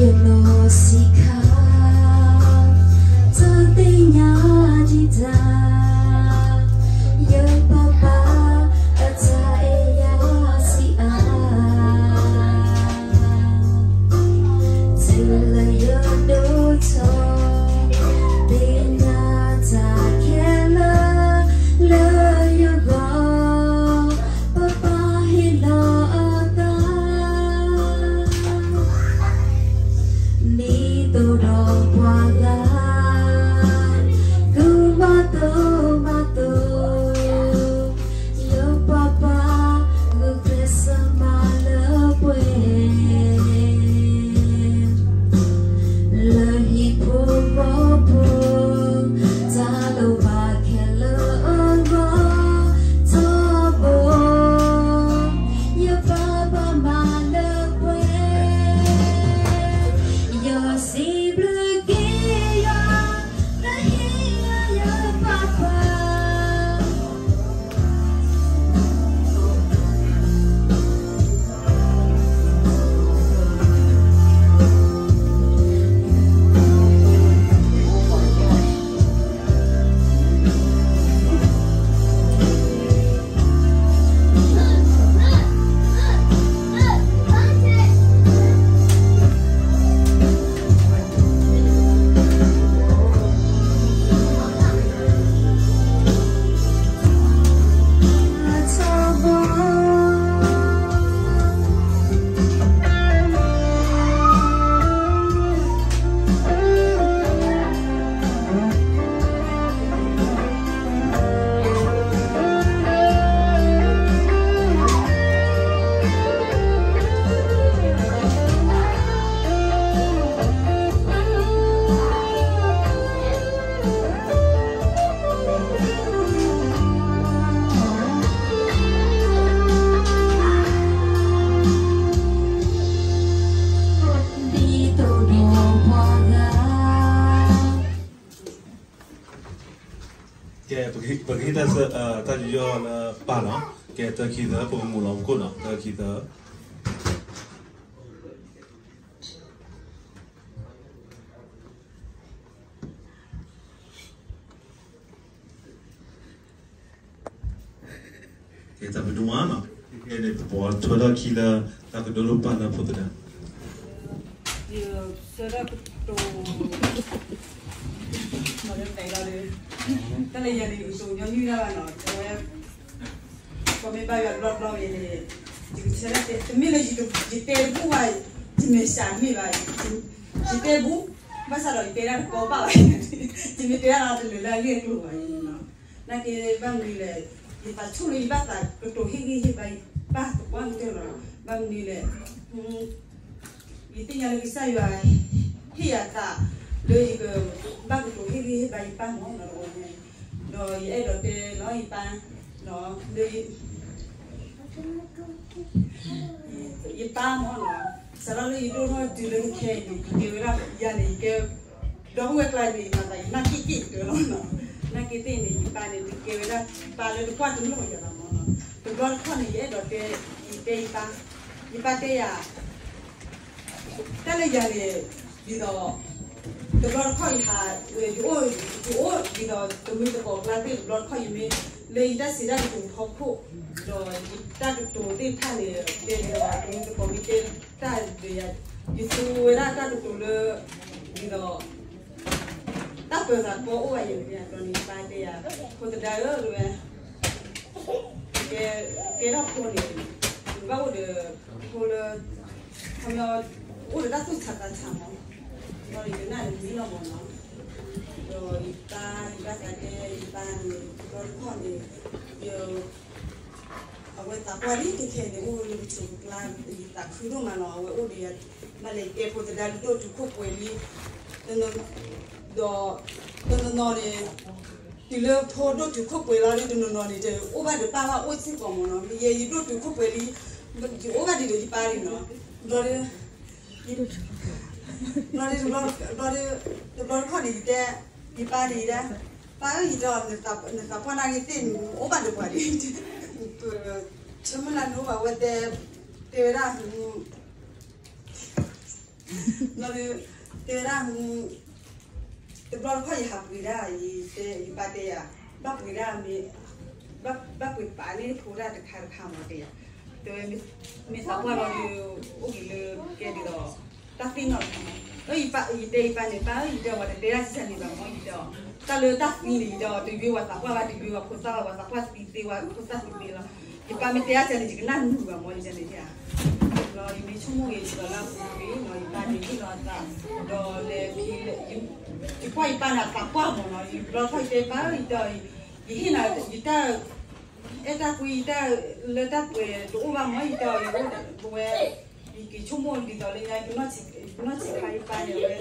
ယနီၢ်ဆံးခါ တသ့ၣ်ညါဒံးတၢ်, ယပၢ်ပၢ်အတၢ်အဲၣ်ယၤ စံးအါ, တုၤလၢယဒိၣ်ထီၣ် သ့ၣ်ညါတၢ်ခဲလၢာ်လၢယဂီၢ်, ပၢ်ပၢ်ဟ့ၣ်လီၤအသး ဒ်သိးဒီးပှၤဂၤ သုမၤသိမၤသိ, ယပၢ်ပၢ် ဂုာ်ကျဲးစၢးမၤလၢပှဲၤ လၢဟံၣ်ဖိဃီဖိ တၢ်လိၣ်ဘၣ်ခဲလၢာ်အဂီၢ် ထီဘိ ယပၢ်ပၢ်မၤလၢပှဲၤ, ယစံးဘျုးက့ၤယွၤ လၢဟ့ၣ်ယၤယပၢ်ပၢ် ဒ်သိးဒီးပှၤဂၤ ကဲ, ပကဟ့ၣ်တၢ်ဆၢ, တၢ်ယူးယီၣ်လၢပၢ်နီၤ, ကဲတၢခံသၢ ပကမူလီၤပခိၣ်နီၤ, တၢခံသၢ. ကဲ တၢ်ပဒိၣ်မးနီၤ, ကဲန့ၣ် ပပိာ်ထွဲထီၣ်ခံလၢ တၢ်ကတိၤဒိပၢ်လၢဖိသဒါ, ယဆၢထၢၣ်ကတိၤ, မ့ၢ်လၢ တၢ်လၢယၤန့ၣ် ယကတိၤညီနုၢ်ဒၣ်ဘၣ်နီၤ, အဝဲ ပမ့ၢ်ဘါယွၤတဘျီတဘျီန့ၣ်, ယကဆၢထၢၣ်တဲ တမ့ၢ်လၢယတဲတဘူၣ်ဘၣ်, ယမဲာ်ဆှးမ့ၢ်ဘၣ်, ယတဲတဘူၣ်, ဘၣ်ဆၣ်ဒီးယတဲဒၣ်တကီဘၣ်ဘၣ်, ယမ့ၢ်တဲဒၣ်တလၢာ်လၢအဂ့ၢ်အကျိၤဘၣ်, နာ်က့ဘၣ်မနုၤလဲၣ်, ယသးဆူၣ်လၢယဘၣ်သးကတိၤဟ့ၣ်ဂံၢ်ဟ့ၣ်ဘါ ယပၢ်သပှၢ်ကတၢၢ်လီၤ, ဘၣ်မနုၤလဲၣ် ယသ့ၣ်ညါလၢကစၢ်ယွၤ ဟ့ၣ်ယၤသး လၢယကဘၣ်ကတိၤဟ့ၣ်ဂံၢ်ဟ့ၣ်ဘါယပၢ်မ့ၢ်နီၤ, ဒီးယအဲၣ်ဒိးတဲလီၤယပၢ်, လၢ ယပၢ်မ့ၢ်နီၤ, စးထီၣ်လၢယဒိၣ်ထီၣ်တုၤလၢခဲအံၤန့ၣ် ယကဲဝဲဒၣ်ယၤန့ၣ် ယကဲ ဒီပုၢ်ဝဲၢ်ကျါန့ၣ် မၤသးယနၢ်က့ၣ်က့ၣ်ကတၢၢ်လီၤနီၤ, နာ်က့သ့ၣ်န့ၣ် ယပၢ်န့ၣ် ယကဲဝဲဒၣ်ပၢ်လၢတကွၢ်တနီၣ်ယၤဘၣ်မ့ၢ်နီၤ, တဘျီတခီၣ်န့ၣ် ယအဲၣ်ဒိးတဲ, ယတဲယပၢ်, ယပၢ်တဲယၤ တၢ်လၢယၤန့ၣ်, ဒ်သိး တဘျီတခီၣ်ယဟး, ယအိၣ်, ယအိၣ်ဒ်သိး တမုာ်သကိးကျါသ့ၣ် တဘျီတခီၣ်ယမ့ၢ်, လၢယတၢ်စံးတၢ်ကတိၤဖီခိၣ်, ဒီးယတၢ်ကတိၤသ့ၣ်တဖၣ်န့ၣ် တဲဒ်သိး တမုာ်သကိးမ့ၢ်တဲတၢ်ဒီးယၤ, ယသူဝဲဒၣ်တၢ်ကတိၤလၢ, ဒ်သိး တၢ်ပၢၤသးကီအိၣ်ဘၣ်ယၤန့ၣ် ယပၢ်တဲယၤ, ဖိသဒါဧၢ တဲဝဲ ကဲထီၣ်ဖိန့ၣ်, ဘၣ်အိၣ်ဒီး ဖိလၢ ခီပညီ အိၣ်ဒီးတၢ်သူၣ်ဆးသးဆးမး, ဒီးယကနၣ်န့ၣ်မ့ၢ်လီၤမးနီၤ, ဒီးယပၢ် ယဘၣ်သးတဲ ယပၢ်န့ၣ် တဘျီတခီၣ်န့ၣ် ယ အဝဲသးပှၢ်လံတခဲန့ၣ် အိၣ်လၢပဆိးပကျါ ယသးခုဒိၣ်မးနီၤ, အဝဲအိၣ်ဒီးယၤ ဘၣ်လဲၤတဲဖိသဒါလၢဒိၣ်တုာ်ခိၣ်ပှဲၤလံ, ဒီး တနီၤနီၤန့ၣ် တုၤလၢဖိဒိၣ်တုာ်ခိၣ်ပှဲၤလီၤဒီး တနီၤနီၤန့ၣ် တအိၣ်ဘၣ်ဒီးပၢ်ဘၣ် အိၣ်စ့ၢ်ကီးမးနီၤ, ယဲယဒိၣ်တုာ်ခိၣ်ပှဲၤလံ, ယအိၣ်ဘၣ်ဒံးဒီးယပၢ်န့ၣ်နီၤ, ဘျီဒီး ဘျီဒီး ဘျီဒီး တဘျီတခီၣ်န့ၣ် ယတဲ ယပၢ်န့ၣ် ယတဲ ပၢ်ဧၢ ယတဲအီၤ နသးပှၢ်နာ်က့သ့ၣ် နအိၣ်ဘၣ်ဒီးပှၤဒ် ဆၢမုၢ်လၢ်နအိၣ်ဘၣ်ဝဲတဲ တဲဝဲဒၣ် ဘျီဒီး တဲဝဲဒၣ် တဘျီတခီၣ်ယဟးပှ့ၤဒၣ် ယတဲ ယပၢ်တဲယၤ ဘၣ်ပှ့ၤဒၣ်မ့ၢ် ဘၣ်ပှ့ၤပာ်န့ၢ်ဖိဒၣ်တခါတခါမးတဲယၤ, တဲဝဲ မ့ၢ်သးပှၢ်လီၤဒီး အိၣ်က့ၤလၢကဲဒ်သိး တၢ်သ့ၣ်နီၣ်တခါမး, ယတဲယပၢ်န့ၣ် ပၢ်ဧၢ ယတဲဝဲတတဲဒၣ်စံးစၢ်န့ၣ်ဘၣ်မး ယတဲအီၤ တၢ်လၢတၢ်သံန့ၣ် ယတဲအီၤ တယွ့ဝဲသးပှၢ်ဘၣ် တယွ့ဝဲဖိသၣ်ဘၣ် ဝဲသးပှၢ်သံသ့ဝဲ ဖိသၣ်သံသ့လီၤ, ယပၢ်မ့ၢ်တဲဒၣ်စံးန့ၣ် ယကနၣ်နုာ်ဘၣ်မး ယတဲန့ၣ်ဧါ ဒီးယမ့ၢ်ဆိကမိၣ်ဂ့ၤစ့ၢ်ကီးလၢအပူၤကွံာ်နီၤ ယပၢ်န့ၣ်ဟ့ၣ်လီၤအသး ဒီးလဲၤဖံးလဲၤ ယကွၢ်ယပၢ်န့ၣ် အသးပှၢ်မးနီၤ ယဘျီခီၣ်ယတဲပၢ်ဧၢ ယတဲအီၤ ယဟ့ၣ်နၤ ယတၢ်အဲၣ်တၢ်ကွံ ယတၢ်လၢတၢ်ပှဲၤတအိၣ်ဘၣ်မး ယတဲအီၤ ယအိၣ်ဝဲ ယက့ၤဆိကမိၣ်ဒ်သိးလၢညါ ယကနီၢ်ဆံးခါယပၢ်န့ၣ် အဝဲ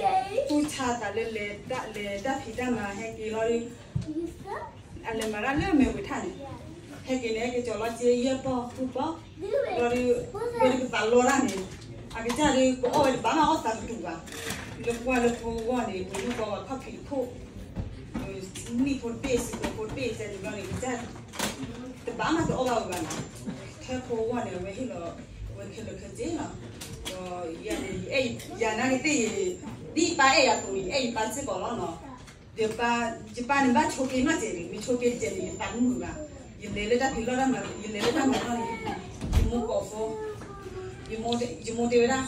သူၣ်ဆါသးလၢလဲၤတၢ်ဖံးတၢ်မၤဟဲက့ၤလီၤဒီး အလဲၤမၤတၢ်လၢမဲာ်ဝ့ၤထၣ်န့ၣ် ဟဲက့ၤန့ၣ် ဟဲက့ၤကၠီၤလီၤစ့ယဲၢ်ပီၢ်ဃုပီၢ် ဘျီဒီး ဝဲဒၣ်ပသးလီတၢ်န့ၣ် အကစၢ်ဒီး ပအီၣ်ဝဲတဘၣ်မး အီၣ်သးကတူာ်ဘၣ် လၢပှၢ်လၢဖိအဂီၢ်န့ၣ် ပမ့ၢ်ကီးဝဲခီၣ်ဖံးတခိၣ် နံၣ်ဖိတဘ့ၣ် စံးဖိတဘ့ၣ် ကဲန့ၣ်ဘျီန့ၣ် ကစၢ် တဘၣ်မးတအီၣ်ဘၣ်ဝဲဘၣ်နီၤ ထဲဖိအဂီၢ်န့ၣ် အဝဲဟ့ၣ်လီၤ အဝဲခဲလၢာ်ခဲဆ့လီၤ ဒီးယၤန့ၣ် ယအဲၣ်ယၤနာ်က့သ့ၣ် ဒ်ယပၢ်အဲၣ်ယၤအသိးန့ၣ် ယအဲၣ်ယပၢ်စ့ၢ်ကီးလီၤနီၤ ဒီး ယပၢ်န့ၣ်ဘၣ်ဆိးက့နီၢ်စဲးန့ၣ် မ့ၢ်ဆိးက့တစဲးန့ၣ် ယသးမုာ်ဘၣ် ယလဲၤလၢတၢ်ဖံးလီၢ်တၢ်မၤ ယလဲၤလၢတၢ်မၤလီၢ်န့ၣ် ယမိၢ်ကိးဖိ ယမိၢ်တဲဝဲဒၣ်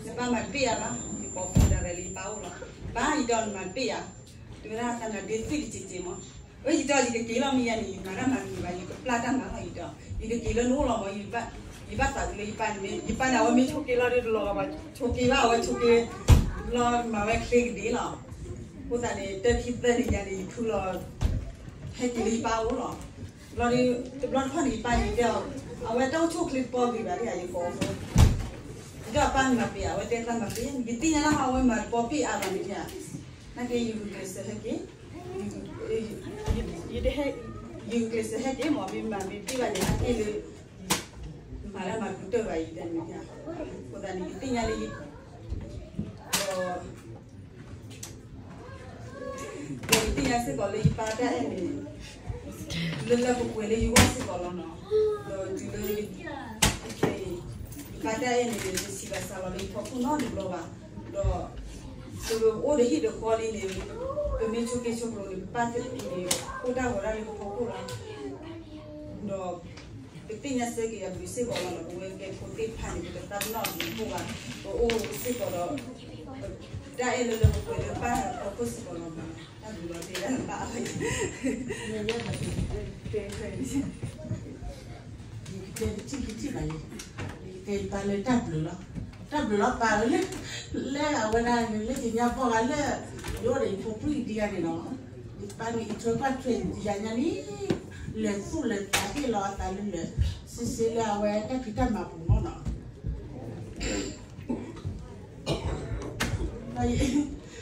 နပၢ်မၤတဘ့ၣ်ယၤဘၣ် ယကိးဖိဒၣ်လဲာ်လၢယပၢ်အိၣ်လီၤ ပၢ် ယတဲအီၤနမၤတဘ့ၣ်ယၤ တဲဝဲဒၣ်သးနၤဒ့သွံၣ်တစဲးစဲးမး အၢ ယတဲအီၤ ယကက့ၤလီၤမ့ၢ်ယၤန့ၣ် ယမၤတၢ်မၤမံၤဘၣ် ယကပျၢ်တၢ်မၤလီၤ ယတဲအီၤ ယဘၣ်သးဝံၤလၢယပၢ်န့ၣ် ယပၢ်န့ၣ် အဝဲမ့ၢ်ဆိးက့လီၤဒီးတလီၤဂာ်ဘၣ် ဆိးက့ဘၣ် အဝဲဆိးက့ လီၤမၤဝဲချ့ကဒ့လီၤ အဃိသတးန့ၣ် တၢ်ခံသၢန့ၣ် ယၤန့ၣ် ယဖုလီၤ ဟဲက့ၤလၢယပၢ်အိၣ်လီၤ ဘျီဒီး တဘျီတခီၣ်န့ၣ် ယပၢ်န့ၣ်တဲအီၤ အဝဲတၢ်အိၣ်ဆူၣ်အိၣ်ချ့တပီၢ်ဂ့ၤဘၣ် ယကိးဖိ ယတဲအီၤပၢ်မၤပ့ၤ အဝဲတဲသးမၤပ့ၤ ယသ့ၣ်ညါလၢဟီဝဲမၤတပီၢ်ပ့ၣ်အါဘၣ်န့ၣ် နာ်က့ ယဂုာ်ကျဲးစၢးဟဲက့ၤ ယတဟဲ ယဂုာ်ကျဲးစၢးဟဲက့ၤမး မ့ၢ်မၤမ့ၢ်တဘၣ်န့ၣ် နာ်က့လၢ မၤလၢမၤဒူတၢၢ်ဘၣ် ယတဲန့ၣ် အဃိသတးန့ၣ် ယသ့ၣ်ညါလၢယ ဒီး ဒီးယသ့ၣ်ညါစ့ၢ်ကီးလၢယပၢ်တၢ်အဲၣ်န့ၣ် လၢလၢပှဲၤပှဲၤလၢယဂီၢ်စ့ၢ်ကီးလီၤနီၤ ဒီးတုၤလၢ ယပၢ်တၢ်အဲၣ်န့ၣ် တဆံးဘၣ်စးလီၤလၢယဖီခိၣ်နီတဘျီဘၣ် ဒီး ပအိၣ်ဒီးဟံၣ်ဒီးဃီလံန့ၣ် ပမ့ၢ်ဆိးက့ဆိးကျိၤန့ၣ် ပပၢ်သ့ၣ်န့ၣ် အိၣ်တၢ်ဂီၤတၢ်လၢပဖီခိၣ်လီၤ ဒီး ပသ့ၣ်ညါစ့ၢ်ကီးယၤဘျုးစ့ၢ်ကီးလီၤနီၤ ပဝဲကဲဖိသ့ၣ်တဖၣ်န့ၣ် ပတသးပ့ၤနီၣ်အဘျုးအဖှိၣ်ဘၣ် ပအိၣ်စ့ၢ်ကီးဒီး တၢ်အဲၣ်လၢလၢပှဲၤပှဲၤလၢပၢ်ဖီခိၣ်စ့ၢ်ကီးလီၤမး တၢ်ဘျုးလီၤတဲဒၣ်ပၢ်အီၤ ယကတဲတထံၣ်တထံၣ်ဘၣ်ယၤ ယကတဲယပၢ်လၢတၢ်ဘျုးလီၤ တၢ်ဘျုးလီၤပၢ်လၢ လၢအဝဲဒၣ်လၢယညါဘီၣ်ဂၤလၢ ယအိၣ်ဒီးယဖိပှံၢ်ဒံးဂၤန့ၣ်လီၤ ယပၢ်န့ၣ်အံးထွဲကွၢ်ထွဲယၤညါန့ၣ် လဲၤသူၣ်လဲၤသးဟ့ၣ်လီၤအသးလၢလၢာ် စံးစ့လၢအဝဲတၢ်ဖံးတၢ်မၤပူၤမးနီၤ ယ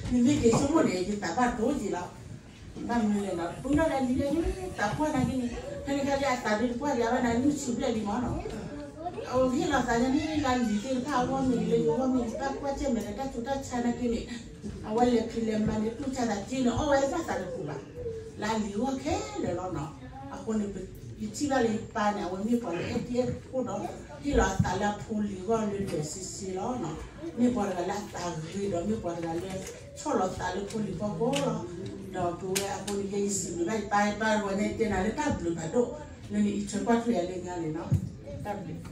မ့ၢ်က့ၤဆိကမိၣ်န့ၣ် ယသးဘၣ်ဒိက့ၤလီၤ ဘၣ်မနုၤလဲၣ်နီၤ ပူၤလီၤလၢလံၤလၢန့ၣ် သးပှၢ်နာ်က့န့ၣ် ဖဲန့ၣ်ခါဒ်အသးဒ်တပှၢ်ဒံးအဝဲန့ၣ် နုၢ်ဆံဘျဲၣ်လံမးနီၤ အဝဲဟ့ၣ်လီၤသးညါန့ၣ် လၢလံၤသ့ၣ်တဖၣ်အဂီၢ်မ့ၢ်ဂ့ၤ လၢယဂီၢ်မ့ၢ်ဂ့ၤ ဘၣ်ကွၢ်ကဲမဲာ်လၢတၢ်ဆူးတၢ်ဆါနာ်က့န့ၣ် အဝဲလဲၤဖံးလဲၤမၤန့ၣ် တူၢ်ဆါသးက့န့ၣ် အီၣ်ဝဲဘၣ်သးတပူၤဘၣ် လၢအလံၤအဂီၢ်ခဲလၢာ်လီၤနီၤ အဃိန့ၣ် ယထံၣ်ဘၣ်လၢယပၢ်န့ၣ် အဝဲမ့ၢ်ပှၤလၢအဲၣ်တ့အဲၣ်ဖိဒီး ဟ့ၣ်လီၤအသးလၢအဖိလံၤအဂီၢ်လၢလၢာ်ဆ့ဆ့လီၤနီၤ မ့ၢ်ပှၤတဂၤလၢအသးဂ့ၤဒီးမ့ၢ်ပှၤတဂၤလၢ ဆီၣ်လီၤသးလၢဖိလံၤဖီခိၣ်လီၤ ဒီးပဝဲအဃိန့ၣ် ယဲယစံးဘျုးဘၣ်ယပၢ် ယပၢ်ဝဲန့ၣ်တဲနၤလၢတၢ်ဘျုးဘၣ်ဒိၣ် လၢနအံးထွဲကွၢ်ထွဲယၤလၢညါန့ၣ်နီၤ တၢ်ဘျုး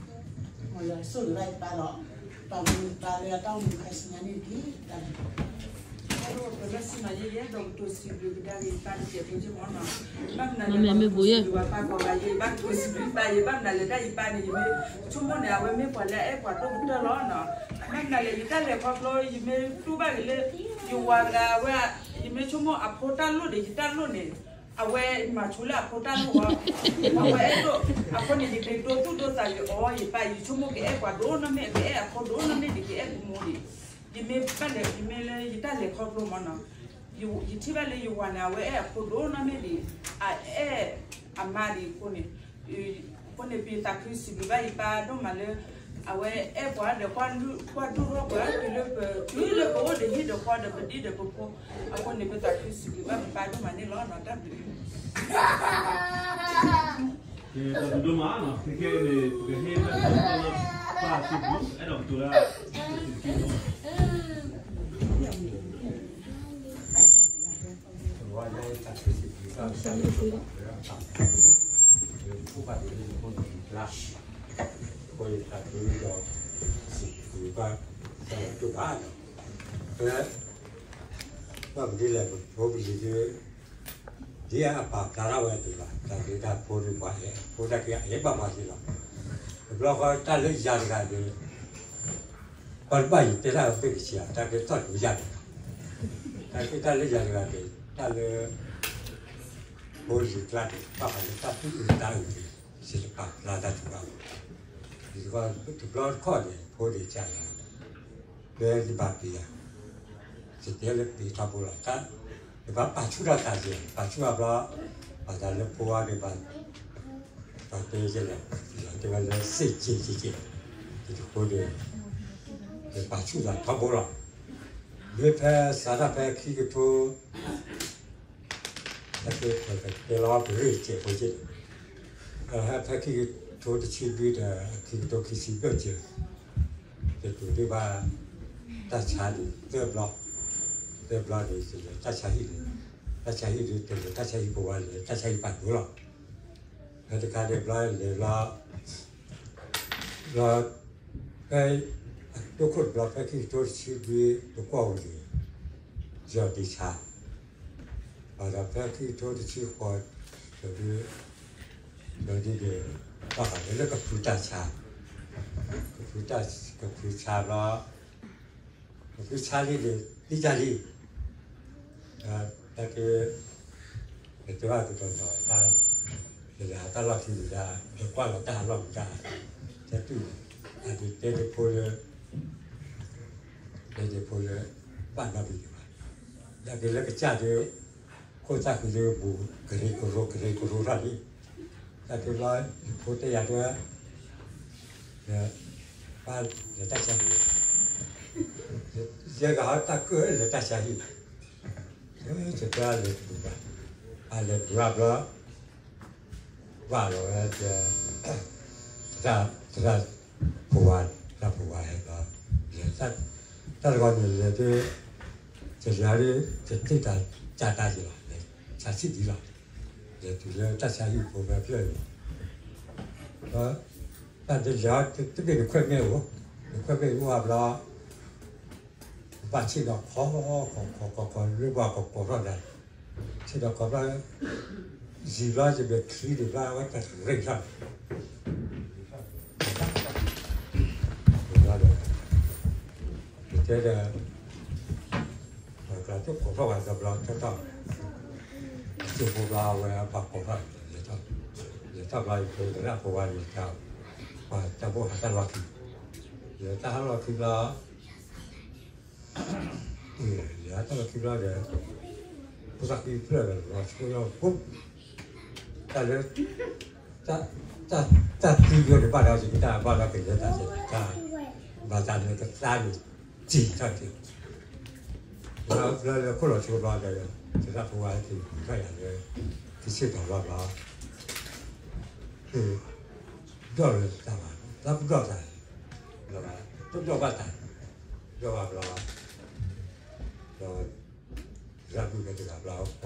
မ်ယွၤဆိၣ်ဂ့ၤဘၣ်ယပၢ်ဒီး ပာ်မူယပၢ်လၢအတၢ်အိၣ်မူခါဆူညါန့ၣ်တက့ၢ် တၢ်ဘျုး ပလၢစံၣ်နီၤ ယဲယအဲၣ်ဒိးကတိၤစံးဘျုးကဒါက့ၤယပၢ်တစဲးဖိက့မ့ၢ်နီၤ, ဘၣ်မနုၤလဲၣ် မ့ၢ်ဘိယဲ ပှၤပာ်ကီၤဘၣ်ယဲ ယဘၣ်ကတိၤစံးဘျုးယပၢ်ယဲ ဘၣ်မနုၤလဲၣ် တၢ်ယပၢ်န့ၣ် ယမ့ၢ်ဆိကမိၣ်န့ၣ် အဝဲမ့ၢ်ပှၤလၢအအဲၣ်ပှၤဒိၣ်ကတၢၢ်လီၤနီၤ, ဘၣ်မနုၤလဲၣ် ယတၢ်လဲၤခီဖျိ ယမ့ၢ်တူၢ်ဘၣ်က့ၤလၢ ယဝၤတဂၤဝဲ ယမ့ၢ်ဆိကမိၣ်အဖိတၢ်လိၣ်န့ၣ် ယတၢ်လိၣ်န့ၣ် အဝဲမၤဆူၣ်လၢအဖိတၢ်လိၣ်ဝဲ, အဝဲအဲၣ်ဒိး အဃိန့ၣ် ယကတိၤသူၣ်ဒိသးယအီၤ ယပၢ် ယဆိကမိၣ်ကအဲၣ်ပှၤဒိၣ်နီၢ်မ့ၢ် ကအဲၣ်အဖိဒိၣ်နီၢ်မ့ၢ်န့ၣ် ကအဲၣ်ကမူန့ၣ်, ယမ့ၢ်ဘၣ်လဲၤ ယမ့ၢ်လၢယတၢ်လဲၤခီဖျိမ့ၢ်နီၤ, ယထံၣ်ဘၣ်လၢယဝၤန့ၣ် အဝဲအဲၣ်အဖိဒိၣ်နီၢ်မ့ၢ်န့ၣ် အအဲၣ်အမါဒံးအဃိန့ၣ်, အဃိန့ၣ် ပသးခုစံးဘျုးဘၣ်ယပၢ်ဒိၣ်မးလၢ အဝဲအဲၣ်ပှၤဒီးကွၢ်ဒိၣ်ထီၣ်ပှၤ တုၤလၢပ တုၤလၢပအိၣ်ဒီးဟံၣ်ဒီးဃီဒီးပဒံဒီးပဖိ, အဃိန့ၣ် ပသးခုစံးဘျုးဘၣ်ပပၢ်ဒိၣ်မးန့ၣ်လီၤနီၤ တၢ်ဘျုး ကဲ တၢ်ဘျုးဒိၣ်မးနီၤ, ခဲခဲအံၤန့ၣ် ပကဟ့ၣ်တၢ်ဘျုးလၢပၢ်စံးဘျုး အဲၣ်ဒိးကတိၤလၢ ဘၣ်မနုၤလဲၣ် ပဖိပလံၤဒ် ဒ်အပာ်ဖျါထီၣ်ဝဲဒၣ်လီၤ, တၢ်ဘျုးတၢ်ဖှိၣ်န့ၣ် ပှၤအဲၣ်ဖိတၢ်က့ၤအအဲၣ်ဘၣ်ပှၤက့ၤလီၤ, တဘျီဃီတၢ်လၢယၤတဂၤန့ၣ် ပှၤတဘၣ်ယတဲတၢ်ဘၣ်ကဆံး တၢ်ကဲထီၣ်ဒိယၤတဂၤ, တၢ်ကဲတၢ်လၢယၤတဂၤန့ၣ် တၢ်လၢ ဖိလံၤကျါန့ၣ် ဘၣ်ဃးလၢတၢ်သူၣ်အုးသးအုးန့ၣ် ယတပာ်ဖျါတၢ်တဘၣ်ဘၣ်, ဒ်သိးတဘျီတခီၣ်န့ၣ် ဖိန့ၣ်ကလဲၣ် လၢယဘၣ်ပျံၤယၤ ယတဲလၢပျံၤထီဘိလီၤ, တၢ် ယဘၣ်ပာ်ဆူၣ်ထီၣ်သးယဲၢ် ပာ်ဆူၣ်အဘျီ ပှၤသးလၢဖိဝါန့ၣ်ဘၣ် ပှၤတဲယဲၢ်လီၤ, ယတဲဝဲလၢစ့ၢ်ကီးစ့ၢ်ကီး ယတဃိန့ၣ် ယပာ်ဆူၣ်သးထီဘိလီၤ, မ့ၢ်ဖဲစးထီၣ်ဖဲခံကထိ တၢ်ကဲထီၣ်ကတဲလီၤပရ့ၣ်စဲးဖိက့ၢ်, ဖဲခံကထိတဆံလွံၢ်ဒီးခံကထိခံဆံဘျဲၣ်က့ၢ်, ယတိၤဒၣ်ဘၣ် တၢ်ဆါန့ၣ်သၢဘျီ, သၢဘျီန့ၣ် ယလဲၤတၢ်ဆါဟံၣ်န့ၣ်, တၢ်ဆါဟံၣ်ဒ်တလဲၤတၢ်ဆါဟံၣ်ဖိဝါလဲၤ တၢ်ဆါဟံၣ်ပာ်ဒိၣ်လီၤ, ဖဲတခါန့ၣ်ဘျီလဲၤဘျီ ဘျီ ဖဲ အဒိခိၣ်တဘျီ ဖဲခံကထိတဆံလွံၢ်တကွီၢ်ဝံၤန့ၣ် ယီၤဒံးဆါ, ဘၣ်ဒီးဖဲခံကထိတဆံဃိး တဒု တဒုန့ၣ် ဘၣ်ဃးလၢကဖုတၢ်ဆါ, ကဖုတၢ် ကဖုဆါဘျီ ကဖုဆါလံန့ၣ် သံတၢ်လံ, တၢ်က့ ကတဲဘၣ်ကတီၤဒီး တၢ်လၢဟးတၢ်လီၢ်ခံန့ၣ်ဒၣ် ယကွၢ်လီၤတၢ်ဟးလီၢ်မူဒါ တဲတူၢ် အဒုးတဲန့ၢ်ဖိလၢ တဲန့ၢ်ဖိလၢ ဘၣ်နီတမံၤဒံးဘၣ်, တၢ်က့လၢကစၢ်ဒုး ခိၣ်သၣ်ဃံလၢပူၤ ကရ့ကရိ ကရ့ကရိထီၣ်လံ, တၢ်က့ဘျီ ယဖိတဲယၤတဲဝဲ ပၢ်လဲၤတၢ်ဆါဟံၣ်, ယဲကဟးတၢ်ကၢၢ်လဲၤတၢ်ဆါဟံၣ်, ယတဲလဲၤတပူၤဘၣ်, အလဲၤတပူၤဘၣ်ဘျီ ဘၣ်လီၤဝဲ သရၣ် သရၣ်ဖိဝါ သရၣ်ဖိဝါဟဲဘျီ လဲၤ တၢ်တဂီၤန့ၣ်လဲၤဒုး ယလဲၤဒုး ယတ့ၢ်တၢ်ကၢ်တၢ်ယံၤလီၤ လဲၤဆါဆံၣ်ဒံးလီၤ, လဲၤတုၤလၢတၢ်ဆါဟံၣ်ဖိဖဲဖျၢၣ်အံၤလီၤ, ဒီး တၢ်ဒုးလဲၤအီၤ တဘ့ၣ်နခွဲးမ့ၢ်အိၣ် နခွဲးမ့ၢ်အိၣ်ဘျီ ဘၣ်ဆ့ၣ်ဒီးခီ ခီ ခီ ခီ ခီ လၢပှၤကကိးထီၣ်ဒၣ်, ဆ့ၣ်ဒီးခီဘျီ ယံာ်ဘျီယမဲာ်ချံန့ၣ်ဘျီ အဝဲတရံးထီၣ်န့ၣ်, ဘျီဒီး ယတဲဒီး ပှၤကျါတကိးထီၣ်ဘၣ်ဒီးဘျီထီၣ်ထီၣ်, အကၠိဖိဘျီအဝဲပှၤကိးထီၣ်န့ၣ် လဲၤထီၣ်ဘျီယဖိသရၣ်ဖိဝါန့ၣ် ပှၤတၢ်ဘိၣ်ဟးတၢ်လီၢ်ခံ, လဲၤတၢ်ဟးလီၢ်ခံဘျီ လဲၤတၢ်လီၢ်ခံဘျီဒီး ဖိသၣ်ခံဖျၢၣ်ဒီး လီၤဆိလီၤပူၤ, တၢ်လၢ တၢ် တၢ်သံယိန့ၣ်ဘၣ်ဒီး ယကတၢ်ဘၣ်ဒီးကလဲၤတၢ်ကဲ တၢ် ဘၣ်တၢ်လၢကသါန့ၣ် စံၣ်ထီၣ်က့ၤ, လၢလၢခိၣ်လီၤဆိဘျီဒီး သရၣ်ဖိဝါဟဲက့ၤပူၤထီၣ်ယၤလၢ ကဆ့ၣ်တီၤဘျီဘျီ ဒီးလၢတၢ်ဘၣ် တၢ်ပဒီၣ်တၢ် တပဒီၣ်ဘၣ်တၢ် ဒီးဘၣ်ဘျီ ဒီး ရၣ်ဒူၣ်ကဲတဂၤ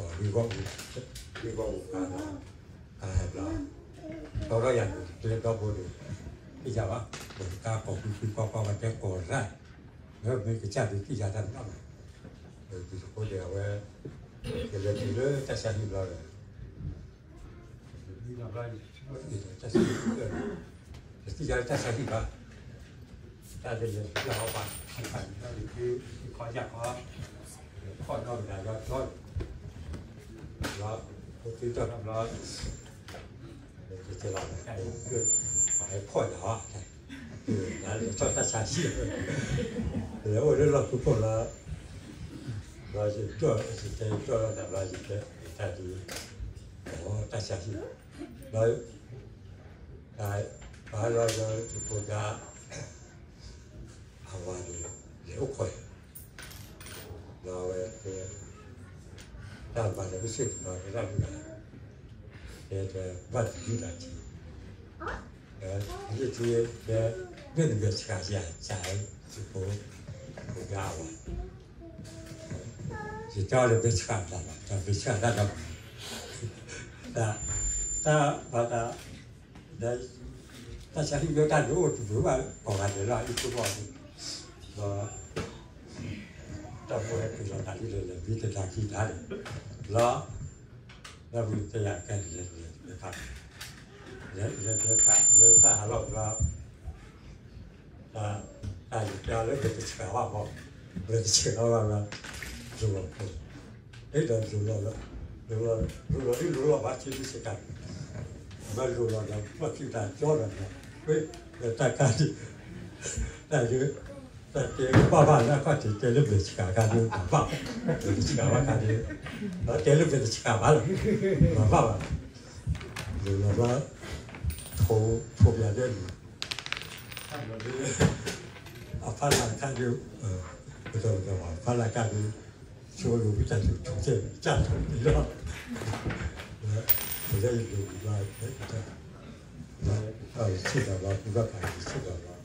ဘျီ ကိး ရ့ဂီၢ်မူ ရ့ဂီၢ်မူကါဘျီ ကါဟဲဘျီ ဒီးဘၣ်ယၤန့ၣ် ကျဲဒီဘိန့ၣ် သ့ၣ်ညါဘၣ် ကါကိးကွံာ်ကွံာ်ကွၢ်ကွၢ် ပတဲကိးရၣ် လၢမ့ၢ်ကစၢ်ဒုးသ့ၣ်ညါတၢ်န့ၣ်ဘၣ် ဒ်သိးအဃိန့ၣ် အဝဲ ယလဲၤတုၤလၢတၢ်ဆါဟံၣ်ဘျီဒီး တၢ်ဆါဟံၣ် တသ့ၣ်ညါတၢ်ဆါဟံၣ်ဘၣ်, တၢ်လဲၤလဲၤလၢဟီၣ်ပာ် ခီၣ်ညၣ်ခီ ခီၣ်နီၣ်ကဒါကီ ဒီး ဖိသံတီၢ်ထီၣ်ဘျီ တကဲလီၤ ပှၤဟဲဖီၣ်ယၤအီၤ, လၢထီၣ်တၢ်ဆါဟံၣ် လဲၤအိၣ်လၢလီၢ်ခိခိၣ်လီၤ, ဘျီယဒိၣ် ယတဲယဒိၣ်ထီၣ်တၢ်ဘျီ ယတဲတၢ်ဒ် တၢ်ဆါဟံၣ် ဘျီ ပှၤလီၤဒီးတဖိဒါ အဝၤန့ၣ် လဲၤအိၣ်ခိးယၤ, ဒီးအဝဲတဲ တၢ်ဘၣ်လၢပစ့ၢ်ကီး တၢ်မုၢ်ဂၤ တဲ တဲဘၣ်တယုၢ်တၢ်ထံ ယုၢ်ထံ တဲ မ့ၢ်နမဲာ်ဆှးယၤ ကၢ် သုးဖိ ဖိဒါအဝၤ ယတဲအီၤဒီး မဲာ်ဆှးတၢ်ဘၣ် တၢ်မဲာ်ဆှးတၢ်ဒီး တၢ် တၢ်ဘၣ်တၢ် တၢ်ဆါဟံၣ်လၢတၢ်ဒိၣ်အိၣ်တ ပှၤဘၣ်ကိးဂၤဒဲးလၢအအံၤခိၣ်ဘီၣ်န့ၣ် ဒီး တၢ်ဖိဟဲတုၤလီၤတၢ်ဒ်လဲၣ်လဲၣ် မ့ၢ်တနာ်က့ၤတၢ်န့ၣ် လီၤ လၢမုၢ်တယၤကဲလဲၤလဲၤခါ လဲၤလဲၤခါ လၢတၢ်ဟးလီၢ်ဘျီ တၢ်ယတဲလၢမဲာ်တဆှးဘၣ်ဘၣ် မဲာ်တဆှးဘၣ်ဘၣ် လိၤလီၤ အဲၣ်ဒိးလိၤလီၤလၢ လိၤလီၤ လိၤလီၤဒ်လိၤလီၤဘၣ်ဆ့ဒ်ဆ့ကၤ မ့ၢ်လိၤလီၤဒီး ပျီၢ်ခံတၢ်ကၠီဒီး တၢ်ကါဒ် တၢ်က တၢ်တဲဘၣ်ဘၣ်လၢအခီၣ်ထံး တဲလၢမဲာ်တဆှးခါဒ် ဘၣ်ဘၣ် မဲာ်တဆှးဘၣ်ခါဒ် ဒီးတဲလၢမဲာ်တဆှးဘၣ်လီၤ ဘၣ်ဘၣ်ဘၣ် လိၤလီၤဘျီ ထိးပျးဒဲးလံ အဖီလာ်ခါဒ် ပတၢ်ပတၢ်ဘၣ် ဖီလာ်ခါဒ် ဆိလိာ်ဝံတၢ်ဆိး ကၢ်ဆိးန့ၣ်လီၤ ပယီၤယလိာ်ဝံဘၣ် ဆ့ၣ်နီၤဘၣ် ပဘၣ်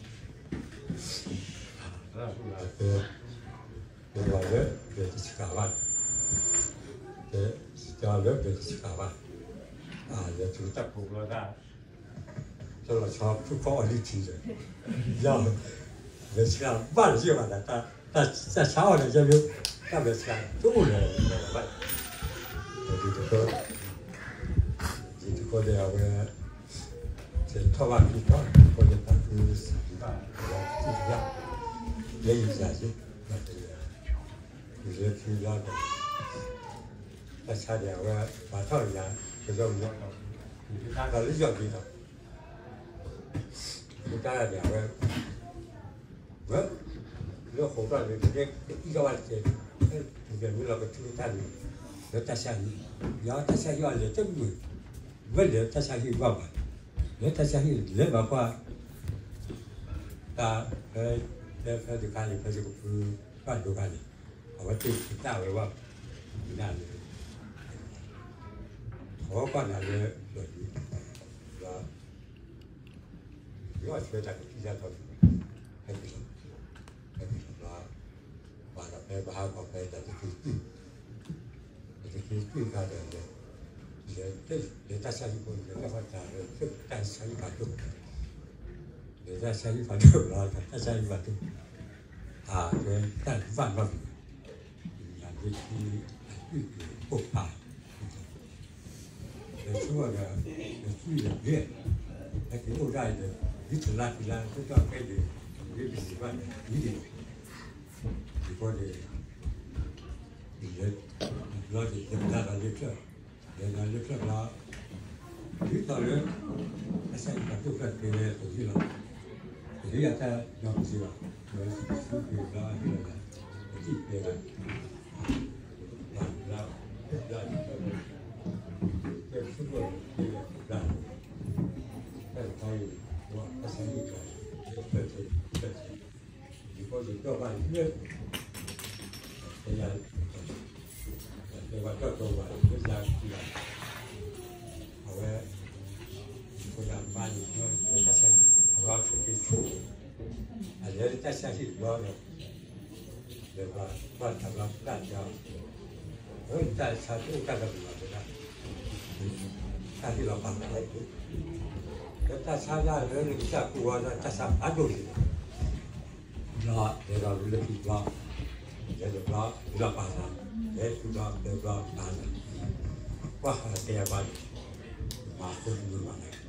ပာ်ဆ့ၣ်နီၤဘၣ် တဲလၢမဲာ်တဆှးဘၣ် တဲလၢမဲာ်တဆှးဘၣ် လဲၤတုၤတၢ်ဖိးဘျီတၢ် တလီၤဆီဖုၣ်ဖီၣ်အီၤလံထံဒီး ယၤ မဲာ်ဆှးဘၣ်တယံာ်ဘၣ်ဒီး တၢ်ဆါအီၤဒီး ယဲမ့ၢ် တၢ်မဲာ်ဆှးတအိၣ်လၢၤဘၣ် ဒ်တခီ ဒ်တခီန့ၣ် အဝဲ ကထီၣ်ဘၣ်ခံထီၣ် တခီန့ၣ်ပာ်ဖုစံးဘၣ် အဝဲသ့ၣ်တဖၣ် ယဲယၤယဲ ယဲခံဘျီဒီး တၢ်ဆါန့ၣ် အဝဲပာ်ထီၣ်ယၤ ကယီကယီဒီး ဒီးလၢယီၢ်က့ၤဒီး တၢ်န့ၣ် အဝဲ ဝဲ လၢဃိးဘျီန့ၣ် ပတဲကအံၣ်ထီၣ်ဘၣ်တက့ၢ် ပကမ့ၢ်လီၤကထူတၢ်န့ၣ် လၢတၢ်ဆါဟံၣ် ယတၢ်ဆါဟံၣ်အီၤလဲၤတမုာ် ဝဲလဲၤတၢ်ဆါဟံၣ်ဘၣ်ဘၣ် လၢတၢ်ဆါဟံၣ်လဲၤဘၣ်ကွၢ် တၢ်ဖဲ ဖဲဖဲတခါန့ၣ် ဖဲယကဖုဘၣ်ဒိခါန့ၣ် အဝဲသ့ၣ်ကတၢ်ဝဲဘၣ် နၤလၢ အဝဲကွၢ်နၤလၢ လီၤဒု လီၤ ယွၤဆှၢတၢ်ကထံၣ်တၢ်ထီၣ် ဟဲက့ၤလီၤ ဟဲက့ၤလီၤဘျီ ဘၣ်ဒီးဖဲပဟးဂီၤဖဲတၢ်တက့ၤသွံၣ် တၢ်တက့ၤသွံၣ်ခါဒီး လဲၤ လဲၤတၢ်ဆါဟံၣ်ဖိ လဲၤတၢ်ဖီၣ်တၢ်လၢ တၢ်ဆါဟံၣ်ဖးဒိၣ် လဲၤတၢ်ဆါဟံၣ်ဖးဒိၣ်လီၤ တၢ်ဆါဟံၣ်ဖးဒိၣ် အဝဲတၢ်ဘၣ်နီတမံၤ ညါလၢခံအသွံၣ်ကအိၣ်ဖး လဲၤဆူအီၤဒီး လဲၤသွံၣ်လဲၤဘျဲၣ် ဟဲက့ၤအိၣ်ဒၣ်အံၤဒီး ဒ်တလါတလါ ဒ်သိးဖဲန့ၣ် ဒ်ပစံးဘၣ်န့ၣ် ဒ်န့ၣ် ဒ်ဃီန့ၣ် လဲၤ ဘျီန့ၣ် လဲၤမၤဒီးလၢချၢၣ် လဲၤမၤလၢချၢၣ်ဘျီ ဒ်သိးလၢ အဆၢကတီၢ်ဖျၢၣ်က့ၤဝဲပဂံၢ်လီၤ ပဂံၢ်အတၢ်ညီပစံးဘၣ် ဝဲဆူက့ၤဘျီဟ့ၣ်လီၤယၤ ပတံၢ်ပဲလၢ ဘၣ်ဘျီ ဘျီ ကဲဆူက့ၤဘျီ တၢ်တခါအံၤ ပှၤအဆၢကတီၢ် ဖျၢၣ်ဆ့ ဖျၢၣ်ဆ့ ယကီၢ်ယကီၢ်ဘၣ်ယွဲၢ် တဲယၤ တဲဘၣ်ကီၢ်ကီၢ်ဘၣ် ယွဲၢ်ယၤကီၢ်ဘၣ် အဝဲ ယဖိယမါန့ၣ် တၢ်ဆါ အဝဲအီၤဆိးက့ၤဆူၣ် အလဲၤလၢတၢ်ဆါဟံၣ်တဘျီဒီး လဲၤဘၣ် ဘၣ်တၢ်ဘျီတၢ်ဆါ အဝဲတၢ်ဆါတအိၣ်တၢ်ဒီးမၤဝဲဒၣ် တၢ်ဟ့ၣ်လီၤပာ်လီၤဝဲ လၢတၢ်ဆါဒၣ်လၢနကစၢ်ကူၣ်ဝဲဒၣ်တၢ်ဆါဖးဒိၣ်န့ၣ် ဒီးတဲဒီးလၢခံဘျီ လဲၤတဘျီ လီၤပာ်သး, လဲၤတဘျီ လဲၤတဘျီပာ်သး, ကွၢ်ဟးတဲဘၣ်, မၤဖိဒံးမၤနၤ,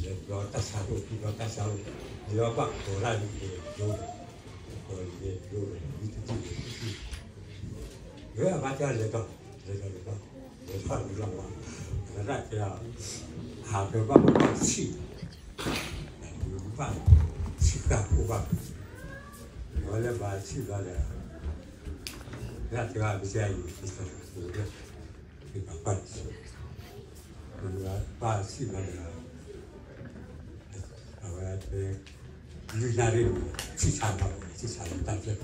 လဲၤတဘျီတၢ်ဆါအိၣ် ခံဘျီတၢ်ဆါအိၣ်, လဲၤဘၣ်ကိးဒၣ်လံ လဲၤဒိဒီး, ကိးလဲၤဒိဒီး မံတဒံၣ်လဲၤဒိဒီး, ဝဲအမါတဲလဲၤဒီး, လဲၤဒီးလဲၤဒီး, လဲၤထီၣ်လၢလီၤဝါ, အဝဲဒၣ်တဲအီၤ, ဟးကဘၣ်ဘၣ်ဆံၣ်, ဘၣ်ဆံၣ်ဃာ်အိၣ်ဘၣ်, အဝဲလၢဘၣ်ဆံၣ်ဘျီဒီး, ဒၣ်တဲအီၤ ပစဲအံၤ ပစဲအံၤ ပကဘၣ်ကွၢ်တစဲး, ပှၤဆံၣ်ဘျီဒီး အဝဲတဲ, လွံၢ်နၣ်ရံၣ်န့ၣ် ဆံၣ်ဆါဘျီ ဆံၣ်ဆါလၢတၢ်ဖျၢၣ်,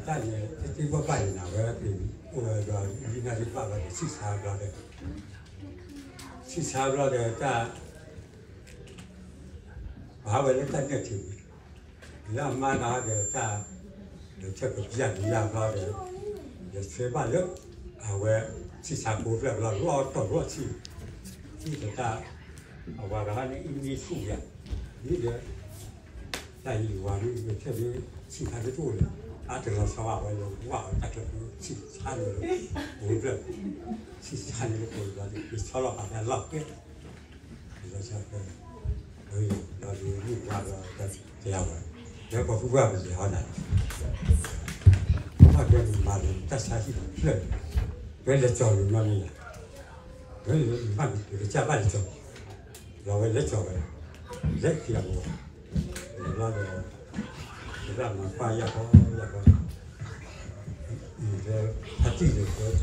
တၢ်န့ၣ် တသ့ဘၣ်ဘၣ်န့ၣ် အဝဲအိၣ်ဝဲဒီး လွံၢ်နၣ်ရံၣ်ဘၣ်ဘျီဒီး ဆံၣ်ဆါဘျီဒီး, ဆံၣ်ဆါဘျီဒီးတၢ် ပဟးဝဲလၢတၢ်နဲၣ်ထံးန့ၣ်, လၢအမါတၢ်ဒီးတၢ်, ဒီးဆၢကပျၢ်ကယၤဘျီဒီး, ဒီးဆှၢဘၣ်လၢ, အဝဲ, ဆံၣ်ဆါကိးဖျၢၣ်ဘျီ လီၤတီၢ်လီၤဆံၣ်, ဆံၣ်ဒီးတၢ်, အဝၤတဂၤန့ၣ်အံၤန့ၣ်ဆူၣ်ယၤ, ဒ်ဒီး, တၢ်ယံၤဝၤဒ်ဒီးဆဲးဒ်, ဆံၣ်ခါဒ်တအိၣ်လၢၤ, အါတလီၤဆီဘၣ်ဝဲလၢဝၣ်ဝဲတၢ်ချၢဖု ဆံၣ်ဆါန့ၣ်လၢ, ကိးဖျၢၣ်, ဆံၣ်ဆါန့ၣ်လၢကိးဘျီဒ် က့ၤဆီလီၤပာ်ဖဲအလီၢ်ဖဲ လီၤဆီဖဲ, လီၤဒ်မုၢ်ဝါဒီးတၢ်တဲအဝဲ, လၢပှၤဖုပှၢ်ပလဲၤဟီနၤ, ဘၣ်ကဲနမၤဒီးတၢ်ဆါဟံၣ်တဖျၢၣ်, ဝဲလဲၤကၠီၤလီၤညီနုၢ်ယၤ, ဝဲမၤကစၢ်ဘၣ်လဲၤကၠီၤ, လီၤဝဲလဲၤကၠီၤဝဲ, လဲၤက့ၤအဝဲ, လီၤဒီး, ကဒၣ်မၤကွၢ်ယၢ်ခီယၢ်ခီ ဖါတံၢ်န့ၣ်တဲ, အဝဲအိၣ်ထီၣ်, ဖိ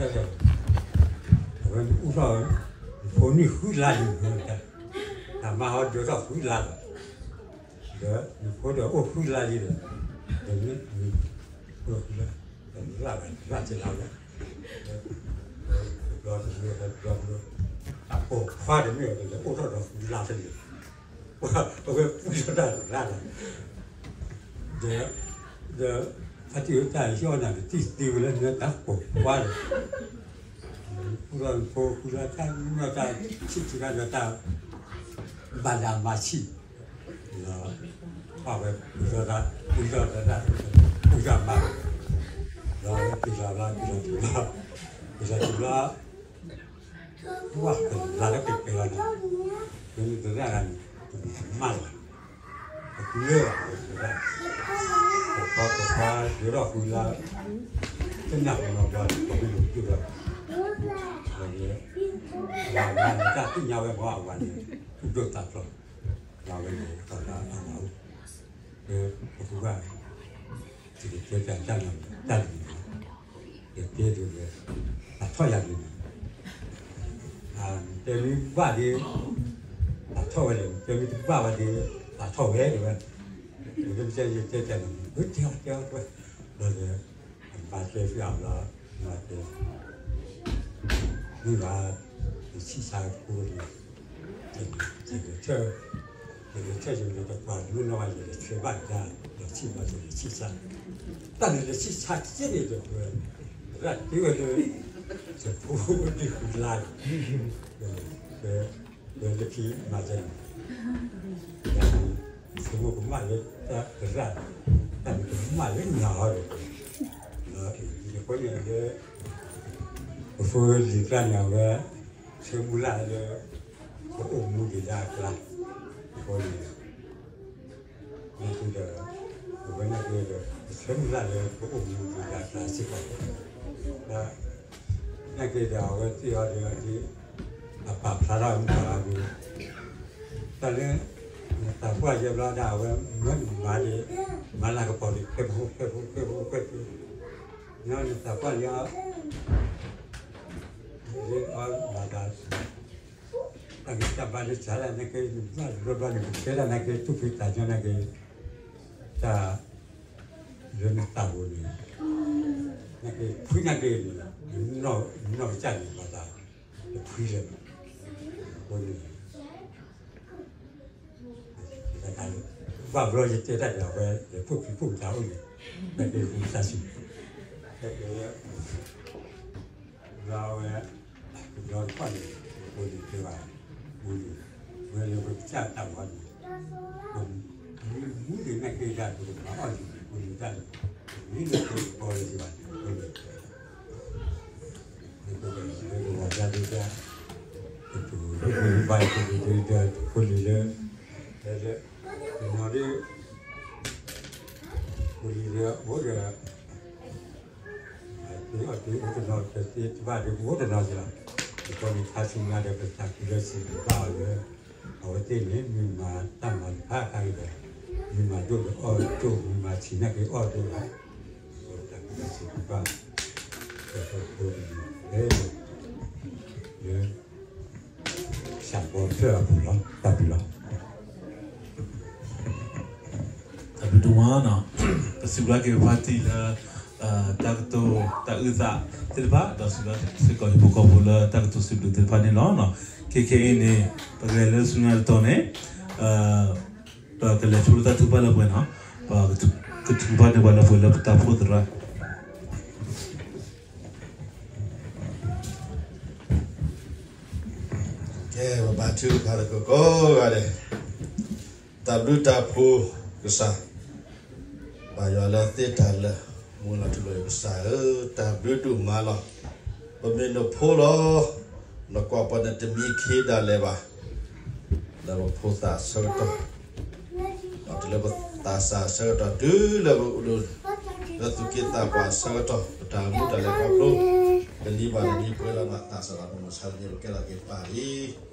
နံၣ်ဃုလါလံ, တၢ်မါဟီဒၢထီၣ်ဃုလါလီၤ, ဒီးနဖိဒီးအိၣ်ဃုလါလံဒီး, ဒီးနဖိဃုလါ, ဒီးရၣ်ဘၣ်ရၣ်က့ၤလါဝဲ, ဒီးတဘျီတဘျီ, အပိာ်ခွါတမ့ၢ်ဒီး အိၣ်ထီၣ်ဒီးဃုလါတန့ၣ် အဝဲပူထီၣ်တၢ်ရၣ်လီၤ, ဒီး, ဒီး, ဖါတံၢ်ဝဲတၢ်ယီၢ်နၤ နတံၢ်သ့ဝဲလၢနတၢ်ပိာ်ခွါဒီး, ပူထီၣ်ဖိဃုလါတၢ်နီၢ်တၢ်ဆံၣ်ထံခါဒီးတၢ်, ဘၣ်ဒၣ်မၤဆံၣ်, ဒီး, အဝဲပူထီၣ်တၢ်, ပူထီၣ်တၢ်, ပူထီၣ်မၤ, ဒီးက့ၤလီၤဘျီ က့ၤလီၤတုၤဘျီ, က့ၤလီၤတုၤဘျီ ပှၤကလၤလၢကပှဲၤလီၤန့ၣ်, ပမ့ၢ်တရၣ်ဂၤန့ၣ်, ပမၤလီၤ, ပကျၢၤလီၤ, ပ, ပခွါပခွါဒၢထီၣ်ဃုလါ, တနၢ်ပၢၢ်လီၤဘျီန့ၣ် ပမ့ၢ်လူၤက့ၤဘျီ, လၢ, လၢမၤန့ၣ်တၢ်သ့ၣ်ညါဝဲဘၣ်အဝၤန့ၣ်, သူၣ်ဒိၣ်သးဖျိး, လၢဝဲန့ၣ် ပှၤလၢအမၤအိၣ်, ပဖိခွါ ယကတဲပျးတၢ်နီၤ တၢ်တမံၤ, ယတဲဒ်လဲၣ်, အထီၣ်ယၤဒ်န့ၣ်, တဲမ့ၢ်ဘၣ်ဒ်, အထီၣ်ဝဲလဲၣ်, တဲမ့ၢ်တဘၣ်ဝဲဒ်, အထီၣ်ဝဲဒ်ဝဲ, ယတဲယတဲတၢ်နီၤ, တဲအီၤတဲအီၤကွဲ, ဒီးလဲၣ်, အဘၣ်တဲဖျါအီၤလီၤ, မၤတဲ မ့ၢ်ဘၣ်, ယဆံၣ်ဆါဖိန့ၣ်, ယကဆၢ, ယကဆၢယကပှၤမုၢ်နီၢ်ဘၣ် ယကဆၢဘၣ်တၢ်, ယဆံၣ်ဘၣ်ယကဆံၣ်ဆါ, တၢ်န့ၣ်ယဆံၣ်ဆါကဲန့ၣ်ဒီး, ရၣ်တ့ဝဲလၢ, ယဖိဒံၣ်ဃုလါ, ဝဲလၢခံမၤစၢၤန့ၣ်, ယဆိကမိၣ်ကမၣ်လၢတၢ်ကရၣ်, တၢ်န့ၣ်ကမၣ်လၢနၤဟီဒီး, ယဃိန့ၣ်လၢ, ပဖိလံၤကျါန့ၣ် အဝဲ, ဆၢမုၢ်လၢ်လၢ, ပအိၣ်မူဒံးဒၣ်အကျါ, အဃိန့ၣ်, နာ်က့ဒီး, အဝဲနာ်က့ဒီး, ပဆၢမုၢ်လၢ်လၢပအိၣ်မူဒံးဒၣ်အကျါစ့ၢ်ကီး, ဒီး, နာ်က့ဒီးအဝဲသ့ၣ်အီၤဒီး, အပာ်ဖျါထီၣ်မုၢ်ပှၤဂၤဒီး, တၢ်လၢ, နသးပှၢ်ယဲဘျီဒၣ်အဝဲမၢနမၤဒီး, မၤလၤကပီၤဒီး ဖဲဖိဖဲဖိဖဲဖိဖဲဖိ, နသးပှၢ်လံအီၤ, လၢအီၤမၤတၢ် တၢ်ဂံၢ်တၢ်ဘါလၢစှၤဒၣ်နာ်က့ နဘၣ်လီၤဘျီန့ၣ် ကတဲဒၣ်နာ်က့ သူၣ်ဖှံသးညီနာ်က့, တၢ်, လၢနသးပူၤန့ၣ်, နာ်က့ဖှံနာ်က့န့ၣ်, နီၢ်ကစၢ်န့ၣ်ဘၣ်သး, တဖှံလၢၤဘၣ်, အဃိန့ၣ် ဘၣ်ဘျီယတဲတၢ်ဒီးအဝဲ ယဖိၣ်ဖံးဖိၣ်တၢ်အိၣ်န့ၣ်, နာ်က့ဃုသးစူၤ, နာ်က့ ဘျီဝဲ, တဘျီတခီၣ်န့ၣ်, ပဖိန့ၣ်တဲဘၣ်, မူန့ၣ်, ဝဲလၢပကစၢ်တၢ်ဝါန့ၣ်, မူန့ၣ်နာ်က့ဒၣ် ပကမၤအီၣ်လံ ပဖိန့ၣ်တၢ်န့ၣ်, မ့ၢ်လၢပကီၢ်လၢကဘၣ်န့ၣ် လၢပဝဲဒၣ်ဒုၣ်ဒါ ကတူၢ်လိာ်ဘၣ်ယကဒုၣ်ဒါ ဖိလံၤလၢ လၢ လၢ တနီၤဒ် ဖိလံၤလၢအိၣ်ဒီး သုအီၣ်သုအိၣ်တနီၤ သုသ့ၣ်တဖၣ်ဒီးအိၣ်တနီၤကလီၤ. ယကီန့ၣ် ခါဆူညါဒီး ပသးခုလၢစံးဘျုးဘၣ်အီၤလၢ အဝဲသ့ၣ်န့ၣ် မ့ၢ်မၤတၢ်မၤတဖၣ်အခါအံၤဒီး မ့ၢ်မၤဒိၣ်ဒီးအီၣ်ဒိၣ် မ့ၢ်မၤဆံးနာ်က့ၤအီၣ်ဒိၣ်လီၤ. ပသးခုလၢစံးဘျုးဘၣ် ပဖိဒိၣ်န့ၣ် လၢ လၢ စးဘီဖျၢၣ်အပူၤလီၤ. တၢ်ဘျုးလီၤ. တၢ်ဘျုးဒိၣ်မးနီၤ, ပစံးဘျုးက့ၤပဖါတံၢ်လၢ တၢ်ကတိၤ တၢ်အုၣ်သးသ့ၣ်တဖၣ် ဒီးစံးဘျုးစ့ၢ်ကီးဟံၣ်ဖိဃီဖိလၢတၢ်ကတိၤစံးဘျုးသ့ၣ်တဖၣ်န့ၣ်လီၤ. ခဲခဲအံၤန့ၣ် ပကလဲၤလၢဆူညါတတီၤန့ၣ် ပကလဲၤဆိလၢတၢ်ထုကဖၣ်လၢပှဲၤနီၤ, ပကထုကဖၣ်န့ၢ်ပှၤလၢပှဲၤလၢပတၢ်အိၣ်ဖှိၣ်သရၣ် ကဲ ပဘါထုကဖၣ်သကိးကိးဂၤဒဲး, တၢ်ဘျုးတၢ်ဖှိၣ်ကစၢ်, ဘၣ်ယွၤလၢသ့ၣ်တၢ်လၢာ် မုၢ်လၢ်ထူလီၤကစၢ်ဧၢ, တၢ်ဘျုးဒိၣ်မးလီၤ. ပမ့ၢ်နဖိလီၤ, နကွၢ်ပှၤန့ၣ်တမံခ့ဒၣ်လဲာ်ဘၣ်, လၢပဖိသၣ်အဆၢကတီၢ် ဒီးတုၤလၢပသးစၢ်အဆၢကတီၢ် တုၤလၢပအိၣ်ဒီး လၢသူၣ်က့သးပှၢ်အဆၢကတီၢ် ပတၢ်အိၣ်မူတၢ်လဲၤခီဖျိ တနံၤဘၣ်တနံၤပှဲၤလီၤဘၣ်သးစၢ်ဒီး ပမုၢ်ဆါတနံၤပကဲထီၣ်က့ၤပၢ်လံ. ပှၤဒီးကစၢ်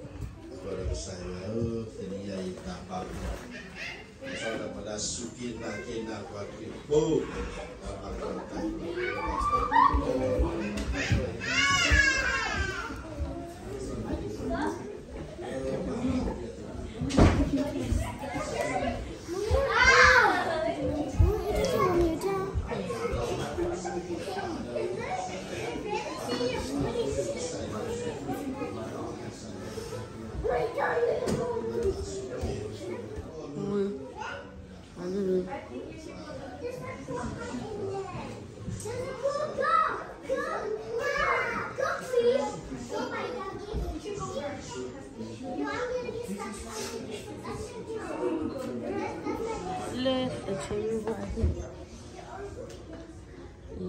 ယွၤဧၢ, တနံၤညါအံၤတၢ်ဘၣ်ပှၤ ကစၢ်ဒီးပှၤဒၣ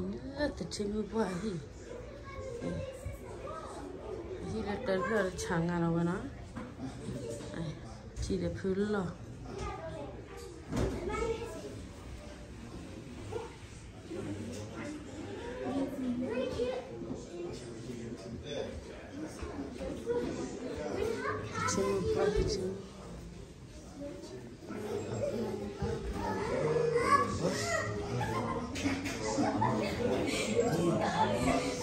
်စူၢ်က့ၤနာ်က့ၤနၤပှၤခရံာ်ဖိ လ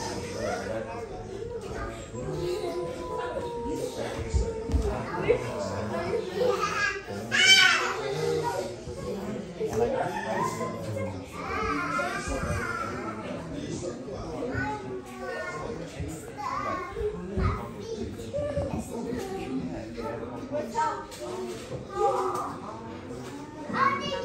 ၢတဆၢမုၢ်ဘၣ်ဟံၣ်, လၢတဆၢမုၢ်ဘၣ်ဟံၣ်, ဟံၣ်လၢတၢ်ဖျၢၣ်တဆၣ်ငါလီၤဝ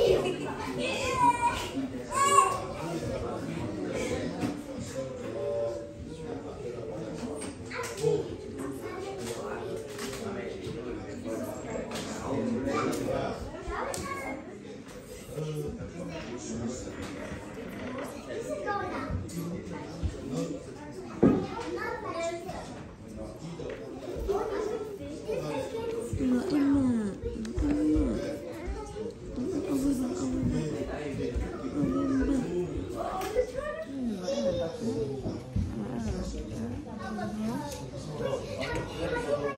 ဲနီၤ, ထံဒီးဖုလီၢ်